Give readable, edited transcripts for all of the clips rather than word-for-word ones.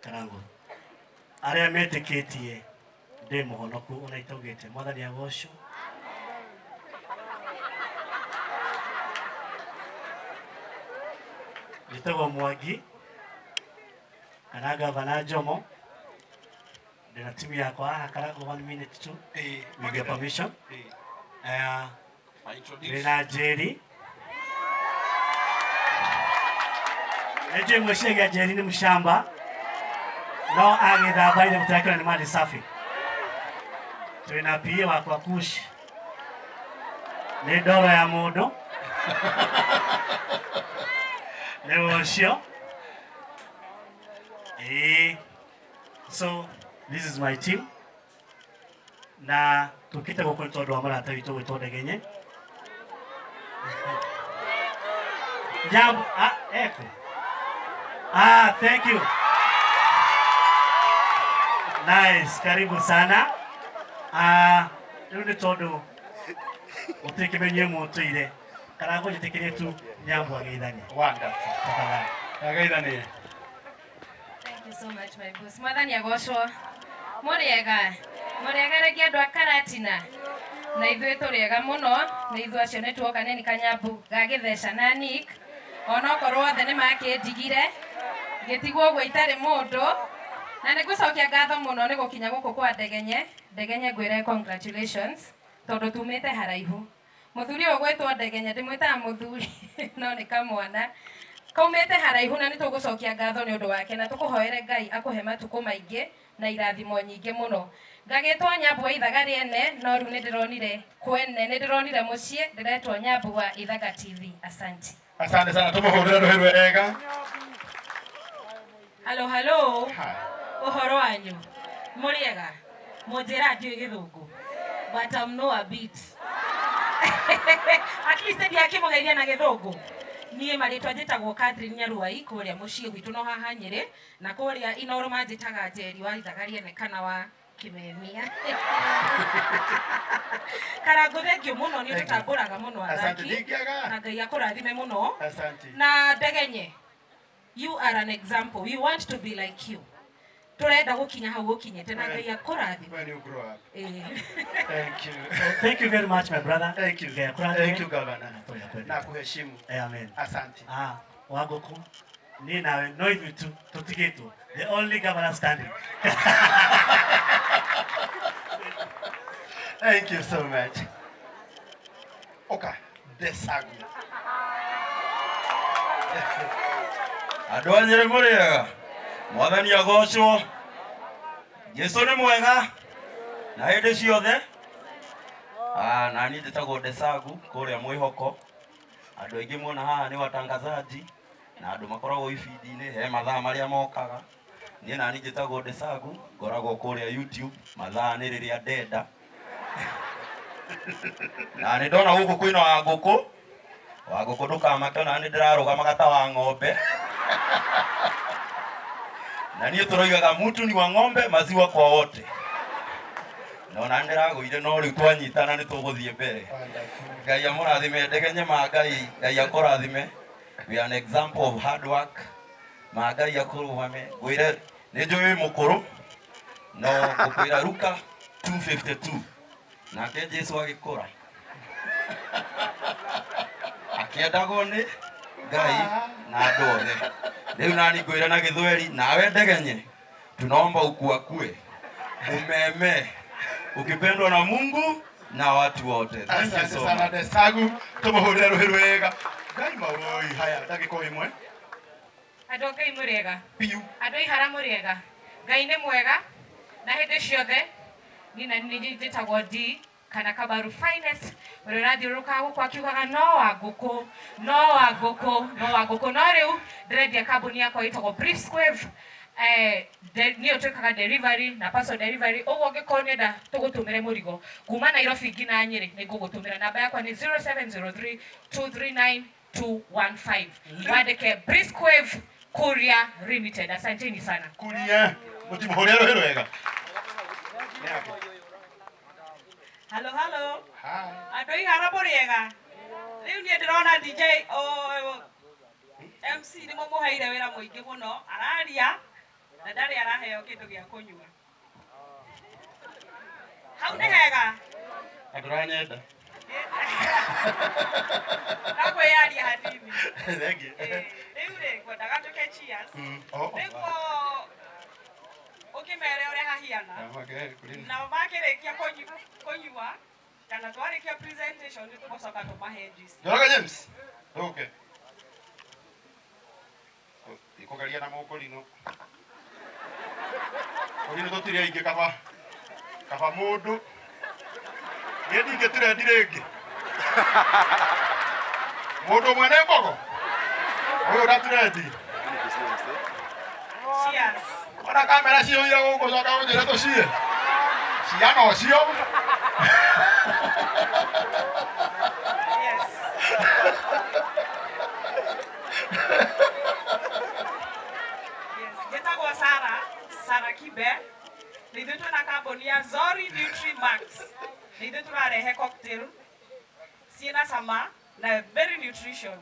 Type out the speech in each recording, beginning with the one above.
Karango arĩa metĩkĩtie ndĩ mũhonoku ona itaugĩte. Mwathani agocwo. Njĩtagwo Mwangi kana Gavana Jomo, ndĩna timu yakwa haha Karango, one minute tu with your permission. Ndĩna Njeri. Nĩnjũĩ mwĩciragia Njeri nĩ mũcamba, no agĩthamba ithe mũtarakĩona nĩ maji safi. Twĩna PA wakwa Kush, nĩ ndoro ya mũndũ nĩwe ũcio. Ĩĩ, so this is my team, na tũkĩte gũkũ nĩ tondũ wa mũrata witũ gwĩtwo Ndegenye Nyambo. Ah, eko. Ah, thank you. Nice, karibu sana. Ah, rĩu nĩ tondũ gũtirĩ kĩmenyio mũtũire kana ngũnjĩtĩkĩrie tu Nyambo ageithanie. Wonderful. Tafadhali. Ageithanie. Thank you so much, my boss. Mwathani agocwo. Mũrĩega. Mũrĩega rĩngĩ andũ a Karatina. Na ithuĩ tũrĩega mũno, nĩ ithuĩ acio nĩ tuoka nĩ kanyambu gagĩtheca na Nick. Onokorwo othe nĩ makĩndigire, ngĩtigwo ũguo itarĩ mũndũ. Na nĩ ngũcokia ngatho mũno nĩ gũkinya gũkũ kwa Ndegenye. Ndegenye ngwĩre congratulations, tondũ tumĩte haraihu. Mũthuri ũyũ gwĩtwo Ndegenye, ndĩmwĩtaga mũthuri no nĩ kamwana kaumĩte haraihu, na nĩ tũgũcokia ngatho nĩ ũndũ wake na tũkũhoere Ngai akũhe matukũ maingĩ na irathimo nyingĩ mũno. Ngagĩtwo Nyambu wa Ithaga rĩene, no rĩu nĩ ndĩronire kwene, nĩ ndĩronire mũciĩ, ndĩretwo Nyambu wa Ithaga TV. Asante. Asante sana, tumuhurire rũhĩ rwega. Halo halo. Hi. Ũhoro wanyu? Mũrĩega? Mũnjĩra ndiũĩ gĩthũngũ. But I'm no a bit. At least ndiakĩmũgeithia na gĩthũngũ. Niĩ marĩtwa njĩtagwo Catherine Nyaruai, kũrĩa mũciĩ gwitũ no haha Nyĩrĩ, na kũrĩa Inooro manjĩtaga Njeri wa Ithaga rĩene kana wa Kĩmemia. Karangũ, thengiũ mũno nĩ ũtũtambũraga mũno Asante. athaki Ndingĩaga. na Ngai akũrathime mũno. Asante. Na Ndegenye, you are an example. We want to be like you. Turenda gukinya hau ukinyite na Ngai akũrathime. When you grow up. Eh. Thank you. Thank you very much, my brother. Thank you. Ngai akũrathime. Thank you, Governor. Na tũrĩ akwendete. Na kuheshimu. Amen. Asante. Ah, Wangũkũ, niĩ nawe no ithuĩ tu tũtigĩtwo. The only governor standing. Thank you so much. Oka, Desagu. Andũ a Nyĩrĩ, mũrĩega? Mwathani agocwo. Jesu nĩ mwega na hĩndĩ ciothe. Ah, na niĩ njĩtagwo Desagu kũrĩa Mwĩhoko. Andũ aingĩ muona haha nĩ watangazaji na andũ makoragwo ibindi-inĩ, he mathaa marĩa mokaga. Niĩ nani njĩtagwo Desagu, ngoragwo kũrĩa YouTube mathaa nĩ rĩrĩa ndenda. Na nĩ ndona gũkũ kwĩna wa ngũkũ, wa ngũkũ ndũkamake, ona nĩ ndĩrarũgamaga ta wa ng'ombe. Na niĩ tũroigaga mutu ni wa ng'ombe, maziwa kwa wote. Na ona nĩ ndĩragũire, no rĩu twanyitana nĩ tũgũthiĩ mbere. Ngai amũrathime Ndegenye ma Ngai, Ngai akũrathime. We are an example of hard work. Ma Ngai akũrũgame. Ngwĩre nĩ njũĩ wĩ mũkũrũ, no ngũkwĩra Luka 2:52, nake Jesu agĩkũra akĩendagwo nĩ Ngai na andũ othe. Rĩu nani ngwĩre na gĩthweri, nawe Ndegenye, tunaomba ukuakue umeme ukipendwa na Mungu na watu wote. Thank you Asante so sana, much. Desagu. Tumuhurire rũhĩ rwega. Ngai mawoi, haya ndagĩka o ĩmwe. Andũ a Ngai, mũrĩega? Piu. Andũ a Ihara, mũrĩega? Ngai nĩ mwega na hĩndĩ ciothe. Niĩ na nĩ njĩtagwo D kana Kabaru Finest, ũrĩa ũrathiũrũrũkaga gũkũ akiugaga no wa ngũkũ, no wa ngũkũ, no wa ngũkũ. No rĩu ndĩrendia kambuni yakwa ĩtagwo Brief Squave. Nĩyo twĩkaga delivery na parcel delivery. Ũguo ũngĩkorwo nĩenda tũgũtũmĩre mũrigo kuma Nairobi nginya Nyĩrĩ, nĩ ngũgũtũmĩra. Namba yakwa nĩ 0703 239 215. Wandĩke Brisk Wave Courier Limited. Asanteni sana. Kuria. Mũtimũhũrĩre rũhĩ rwega. Halo halo. Hi. Andũ a Ihara, mũrĩega? Rĩu niĩ ndĩrona DJ o, MC nĩ mũmũheire wĩra mũingĩ mũno, araria na ndarĩ. Nĩmekũheo kĩndũ gĩa kũnyua. Hau nĩ hega. Andũ ranyenda. No kwĩyaria hanini. Thengiũ. Rĩu rĩ, ngwendaga tũke cheers. Oh, Nĩguo ũkĩmere ũrĩa hahiana. Nao makĩrĩkia kũnyua kana twarĩkia presentation nĩ tũgũcoka tũmahe juice. Njoroge James. Ndũke. Ikũgeria na mũkũrinũ. Kũrinũ tũtirĩ aingĩ kaba. Kaba mũndũ. Niĩ ndingĩtirendi rĩngĩ. Mũndũ ũmwe nĩ mbogo. Ũyũ ndatirendi. Cheers. Ona kamera ciyũire gũkũ coka ũnjĩre tũciĩ. Ciana ũcio. Yes. Yes. Njĩtagwo Sarah, Sarah Kibe. Na ithuĩ twĩna kambuni ya Zori Nutri Max. Na ithuĩ tũrarehe cocktail ciĩna cama na very nutrition.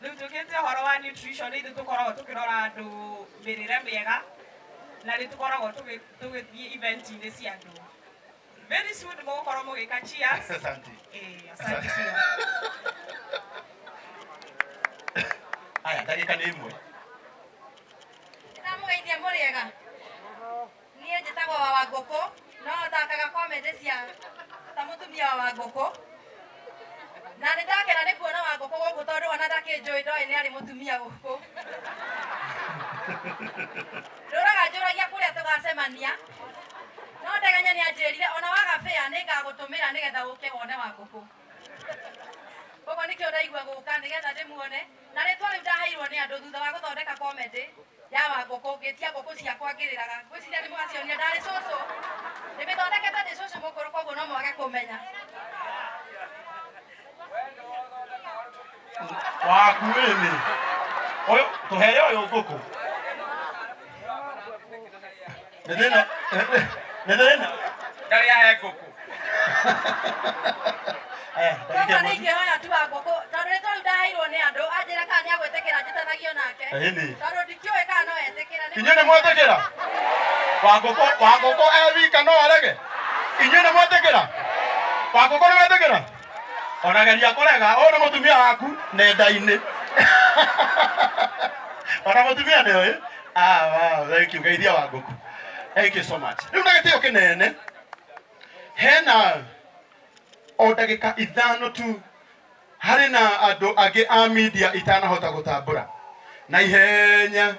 Rĩu tũkĩte ũhoro wa nutrition nĩ ithuĩ tũkoragwo tũkĩrora andũ mĩrĩre mĩega na nĩ tũkoragwo tũgĩthiĩ event-inĩ cia andũ. Very soon mũgũkorwo mũgĩka cheers. Asante. Asante pia. Aya, ndagĩka nĩ ĩmwe. Ndamũgeithia mũrĩega. Niĩ njĩtagwo wa Wangũkũ, no thakaga comedy cia ta mũtumia wa Wangũkũ. Na nĩ ndakena nĩ kuona Wangũkũ gũkũ tondũ ona ndakĩnjũĩ ndoĩ nĩ arĩ mũtumia gũkũ. Ndũraga njũragia kũrĩa tũgacemania. No Ndegenya nĩ anjĩrire ona waga fare nĩ ngagũtũmĩra nĩgetha ũke wone Wangũkũ. Koguo nĩkĩo ndaigua gũka nĩgetha ndĩmuone. Na rĩtwa rĩu ndaheirwo nĩ andũ thutha wa gũthondeka comedy ya Wangũkũ, ngĩtia ngũkũ ciakwa ngĩrĩraga. Ngwĩciria nĩ mwacionire ndarĩ cũcũ. Ndĩmĩthondekete ndĩ cũcũ mũkũrũ koguo no mwage kũmenya. Waku ĩnĩ. Ũyũ tũheo ũyũ ngũkũ. Nĩ thĩna. Nĩ thĩna. Ndarĩ ahe ngũkũ. Aya, ndagĩka Koguo ĩmwe nĩ tu. ingĩhoya tu Wangũkũ tondũ rĩtwa rĩu ndaheirwo nĩ andũ anjĩre kana nĩ agwĩtĩkĩra njĩtanagio nake. Ĩni. Tondũ ndikĩũĩ kana no etĩkĩra. Inyuĩ nĩ mwetĩkĩra? Wangũkũ Wangũkũ e wika no arege. Inyuĩ nĩ mwetĩkĩra? Wangũkũ nĩ wetĩkĩra? Ona geria kũrega, ũyũ nĩ mũtumia waku nenda-inĩ. Ona mũtumia nĩ ũĩ. Ah, wow, thank you. Geithia Wangũkũ. Thank you so much. Rĩu na gĩtĩo kĩnene hena o ndagĩka ithano tu harĩ na andũ angĩ a media itanahota gũtambũra na ihenya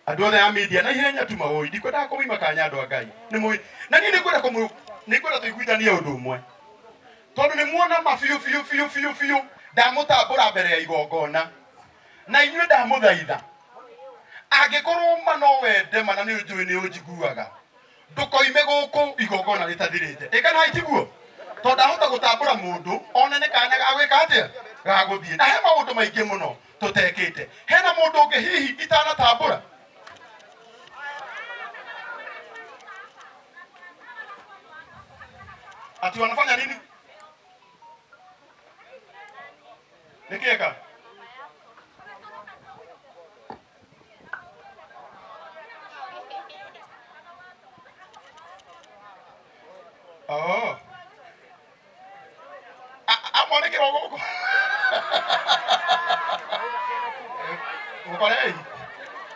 andũ othe a media na ihenya tu mawũi ndikwendaga kũmũima kanya andũ a Ngai nĩ mũĩ na niĩ nĩngwenda kũmũ nĩngwenda tũiguithanie ũndũ ũmwe tondũ nĩ muona ma biũ biũ biũ biũ biũ ndamũtambũra mbere ya igongona na inyuĩ ndamũthaitha angĩkorwo ma no wende ma na nĩ ũnjũĩ nĩ ũnjiguaga ndũkoime gũkũ igongona rĩtathirĩte ĩ kana haitiguo tondũ ndahota gũtambũra mũndũ one nĩ kanya gagwĩka atĩa gagũthiĩ na he maũndũ maingĩ mũno tũtekĩte hena mũndũ ũngĩ hihi itanatambũra. Ati wanafanya nini? Nikieka. Oh. Amone kirogoko. Mukorei.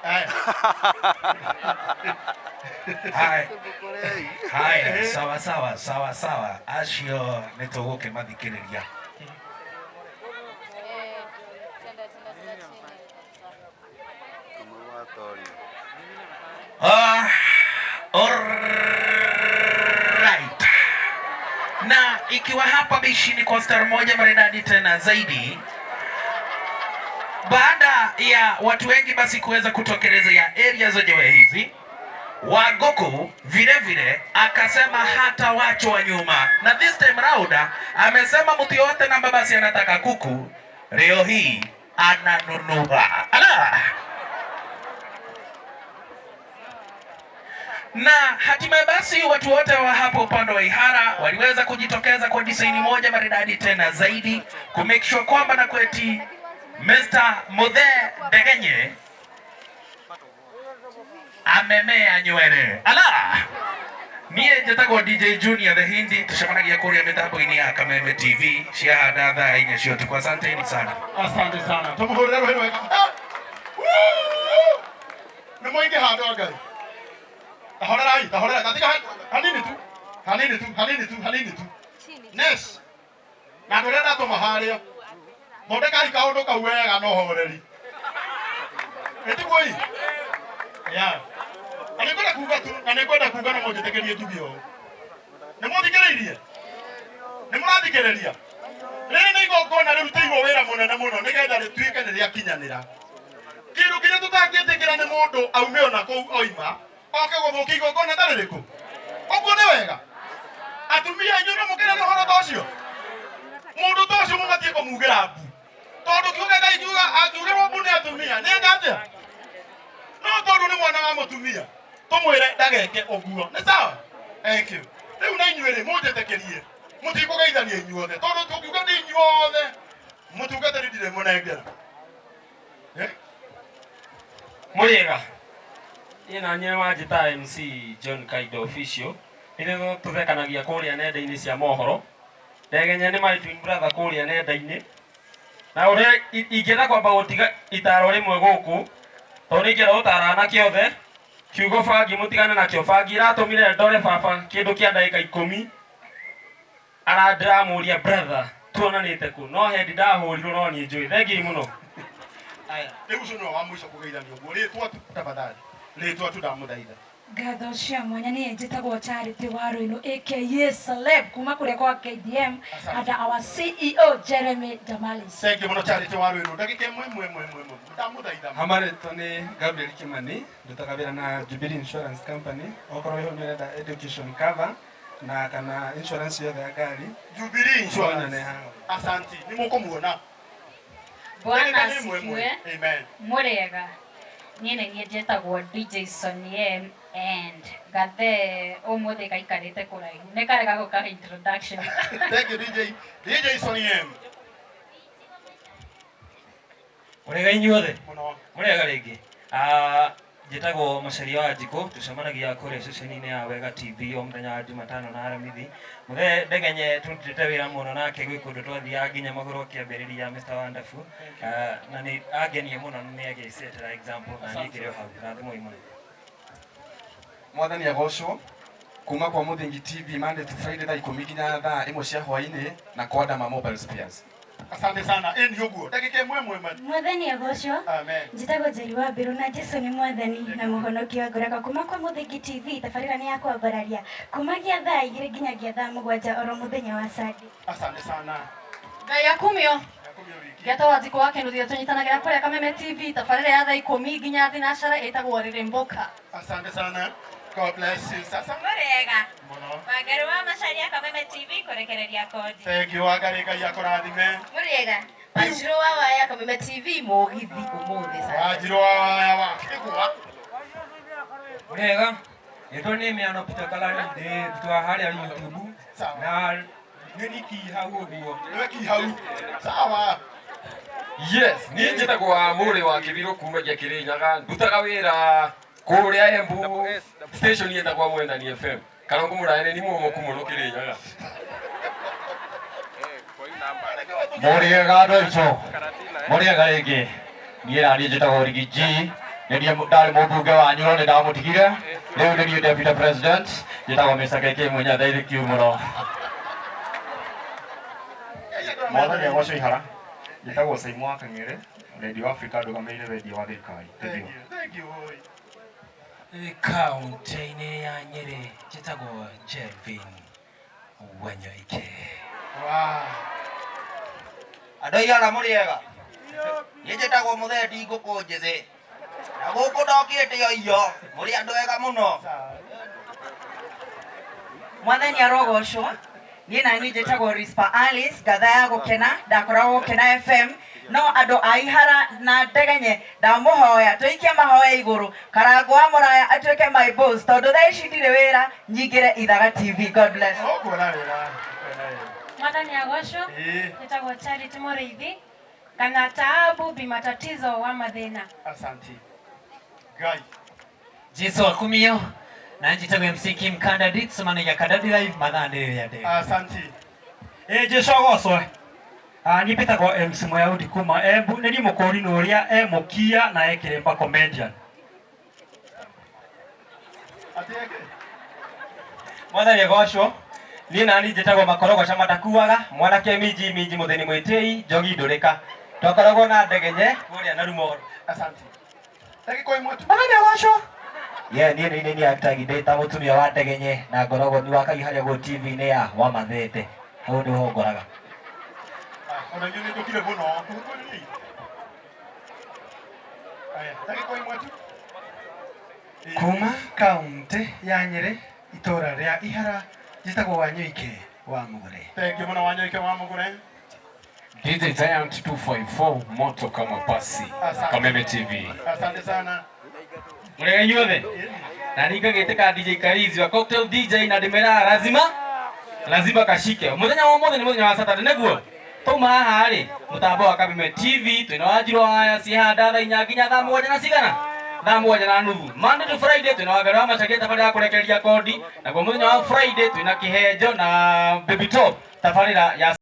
Haya. Haya. Haya, sawa sawa sawa sawa. Acio nĩ tũgũkĩmathikĩrĩria. Alright. Na ikiwa hapa bishini kwa star moja maridadi tena zaidi, baada ya watu wengi basi kuweza kutokelezea area zenyewe hizi, Wanguku vile vile akasema hata wachwa nyuma, na this time round amesema mtu yote namba basi anataka kuku leo hii ananunua. Ala! Na hatimaye basi watu wote wa hapo upande wa Ihara waliweza kujitokeza kwa design moja maridadi tena zaidi ku make sure kwamba na kweti Mr. Muthe Ndegenye Amemea nywele. Ala! Niĩ njĩtagwo DJ Junior the Hindi, tucemanagia kũrĩa mĩtambo-inĩ ya Kameme TV ciahanda thaa 4 cia ũtukũ. Asanteni sana. Asante sana. Tumuhurire ruhi rwega. Nĩ mũingĩ handũ a Ngai. Tahorerai, tahorerai. Tatiga hanini tu. Hanini tu, hanini tu, hanini tu. Nes. Na andũ arĩa ndatũma harĩa. Thondekai kaũndũ kau wega na ũhoreri. Ĩtiguo ii? Yeah. Na nĩngwenda kuga tu, na nĩngwenda kuga na mũnjĩtĩkĩrie njuge ũũ. Nĩ mũthikĩrĩirie? Nĩ mũrathikĩrĩria? Rĩrĩ nĩ igongona rĩrutĩirwo wĩra mũnene mũno nĩgetha rĩtuĩke nĩ rĩakinyanĩra. Kĩndũ kĩrĩa tũtangĩtĩkĩra nĩ mũndũ aume ona kũu oima oke gũthũkia igongona ta rĩrĩkũ. Ũguo nĩ wega? Atumia inyuĩ no mũkĩre na ũhoro ta ũcio? Mũndũ ta ũcio mũbatiĩ kũmugĩra mbu. Tondũ kiuga Ngai kiuga angiugĩrwo mbu nĩ atumia nĩ eka atĩa? No tondũ nĩ mwana wa mũtumia tũmwĩre ndageke ũguo. Nĩ sawa? Thank you. Rĩu na inyuĩ rĩ mũnjĩtĩkĩrie mũtikũgeithania inyuothe tondũ tũngiuga nĩ inyuothe mũtungatĩri ndirĩ mũnengera. Eh? Mũrĩega niĩ na niĩ wanjĩta MC John Kaido official nĩ tũthekanagia kũrĩa nenda-inĩ cia mohoro Ndegenye nĩ my twin brother kũrĩa nenda-inĩ na ũrĩa ingĩenda kwamba gũtiga itaro rĩmwe gũkũ tondũ nĩ ingĩenda gũtara anake othe kiugo bangi mũtigane nakĩo bangi ĩratũmire ndore baba kĩndũ kĩa ndagĩka 10 arandĩramũria brother tuonanĩte kũ no hendi ndahũrirwo no niĩ njũĩ thengiũ mũno. Aya, rĩu ũcio nĩwe wa mũico kũgeithania ũguo. Rĩtwa tu tafadhali. Rĩtwa tu ndamũthaitha. Ngatho cia mwanya niĩ njĩtagwo Charity Waruinu aka Celeb kuma kũrĩa kwa KDM under our CEO Jeremy Damalis. Thank you mũno Charity Waruinu. Ndagĩka ĩmwe ĩmwe ĩmwe ĩmwe ĩmwe. Ndamũthaitha. Hamarĩtwa nĩ Gabriel Kimani ndutaga wĩra na Jubilee Insurance Company okorwo wĩho nĩ ũrenda education cover na kana insurance yothe ya ngari Jubilee Insurance. Nyone haha. Asanti. Nĩ mũkũmuona. Bwana Ndagĩka nĩ ĩmwe ĩmwe. asifiwe. Amen. Mũrĩega. Niĩ nĩ niĩ njĩtagwo DJ Sonny M and gathe ũmũthĩ gaikarĩte kũraihu. Nĩ karega gũka introduction. Thank you DJ. DJ Sonny M. Mũrĩega inyuothe Mũno. Mũrĩega rĩngĩ njĩtagwo Macharia wa Njikũ tũcemanagia kũrĩa ceceni-inĩ ya Wega TV o mũthenya wa Jumatano na Aramithi mũthee Ndegenye tũrutĩte wĩra mũno nake gwĩ kũndũ twathiaga nginya magũrũ akĩambĩrĩria Mr Wonderful na nĩ angenia mũno na nĩ agĩcetera example na niĩ ngĩrĩ o hau rathimoi mũno. Mwathani agocwo kuma kwa Muthingi TV Monday to Friday thaa 10 nginya thaa 1 cia hwainĩ na kwa Dama Mobile Spares. Asante sana. Ĩ nĩ ũguo. Ndagĩka ĩmwe ĩmwe ĩmwe. Mwathani agocwo. Amen. Njĩtagwo Njeri wa Mbĩrũ na Jesu nĩ mwathani na mũhonokia wa ngoro yakwa kuma kwa Muthingi TV tabarĩra nĩ ya kwambararia kumagia thaa 2 nginyagia thaa 7 oro mũthenya wa Sunday. Asante sana. Ngai akumio. Geta wa Njikũ wa Kĩnuthia tũnyitanagĩra kũrĩa Kameme TV tabarĩra ya thaa 10 nginya thinacara ĩtagwo Rĩrĩmbũka. Asante sana. God bless you. Sasa Mũrĩega. Mũno. Wangari wa Macharia Kameme TV kũrekereria kodi. Thank you Wangari Ngai akũrathime. Mũrĩega. Wanjirũ wa Waya Kameme TV mũgithi ũmũthĩ sana. Wanjirũ wa Waya wa Kĩgwa. Mũrĩega. Rĩtwa nĩ Mĩano Peter Kalani ndĩ ndutaga harĩa YouTube na nĩ niki hau ũguo. Nĩwe ki hau. Sawa. Yes, niĩ njĩtagwo Mũrĩ wa Kĩbirũ kumagia Kĩrĩnyaga ndutaga wĩra kũrĩa Embu station ĩtagwo Mwendani FM Karongo mũraya nĩ mũmoku mũno Kĩrĩnyaga. Mũrĩega andũ aitũ mũrĩega rĩngĩ niĩ naniĩ njĩtagwo Rigi G nĩ niĩ ndarĩ mũmbunge wanyu no nĩ ndamũtigire rĩu nĩ niĩ deputy president njĩtagwo Mr KK Munya thank you mũno. Mwathani agocwo ihara njĩtagwo Saimo wa Kang'ere Radio Africa ndũgamĩrĩire wendia wa thirikari. Thank you. Thank you. Kaunti-inĩ ya Nyĩrĩ njĩtagwo Jelvin Wanyoike. Wow. Andũ aigana mũrĩega niĩ njĩtagwo mũthendi ngũkũ njĩthĩ na gũkũ ndokĩte o iyo mũrĩ andũ ega mũno. Mwathani arogocwo niĩ nani njĩtagwo Rispa Alice ngatha ya gũkena ndakoragwo Gũkena FM no andũ a Ihara na Ndegenye ndamũhoya tũikie mahoya igũrũ Karango wa Mũraya atuĩke my boss tondũ thaa ici ndirĩ wĩra nyingĩre Ithaga TV. God bless. Ũkuona wĩra. Mwathani agocwo Ĩĩ. njĩtagwo Charity Mũrĩithi kana taabu bi matatizo wa mathĩna. Asante. Ngai. Jesu akumio na njitagwo MC Kim Kandadi tucemanagia Kandadi live mathaa nĩ rĩrĩa ndĩ. Asanti. Ĩ Jesu agocwe. Ah, niĩ mbĩtagwo MC Mũyahudi kuma Embu nĩ niĩ mũkũrinũ ũrĩa e mũkia na e kĩremba comedian. Mwathani agocwo niĩ nani njĩtagwo makorogoca matakuaga mwanake minji minji mũthĩni mwĩtĩi njogi ndũrĩka twakoragwo na ndegenye kũrĩa na rumoro. Asante. Ndagĩka ĩmwe tu. Mwathani agocwo. Yeah, niĩ nĩ niĩ actor ndĩ ta mũtumia wa ndegenye na ngoragwo nĩ wakagia harĩa guo TV-inĩ ya Wamathende hau nĩho ngoraga. Ona inyuĩ nĩ njũkire mũno. Tũkwĩrĩrĩi. Aya, ndagĩka ĩmwe tu. Kuma kaunti ya Nyeri itura ria Ihara njitagwo Wanyoike wa Mugure. Thank you mũno Wanyoike wa Mugure. DJ Giant 254 moto kama pasi. Asante. Kameme TV. Asante sana. Mũrega inyuothe na niĩ ngagĩtĩka DJ Karizi wa Cocktail DJ na ndĩmeraga lazima lazima kashike mũthenya wa ũmũthĩ nĩ mũthenya wa Saturday nĩguo twauma haha rĩ mũtambo wa Kameme TV twĩna Wanjirũ wa Aya ciĩ haha thaa inya nginya thaa mũgwanja na cigana thaa mũgwanja na nuthu Monday to Friday twĩna Wangari wa Macharia tabarĩra ya kũrekereria kondi naguo mũthenya wa Friday twĩna Kĩhenjo na Baby Top tabarĩra ya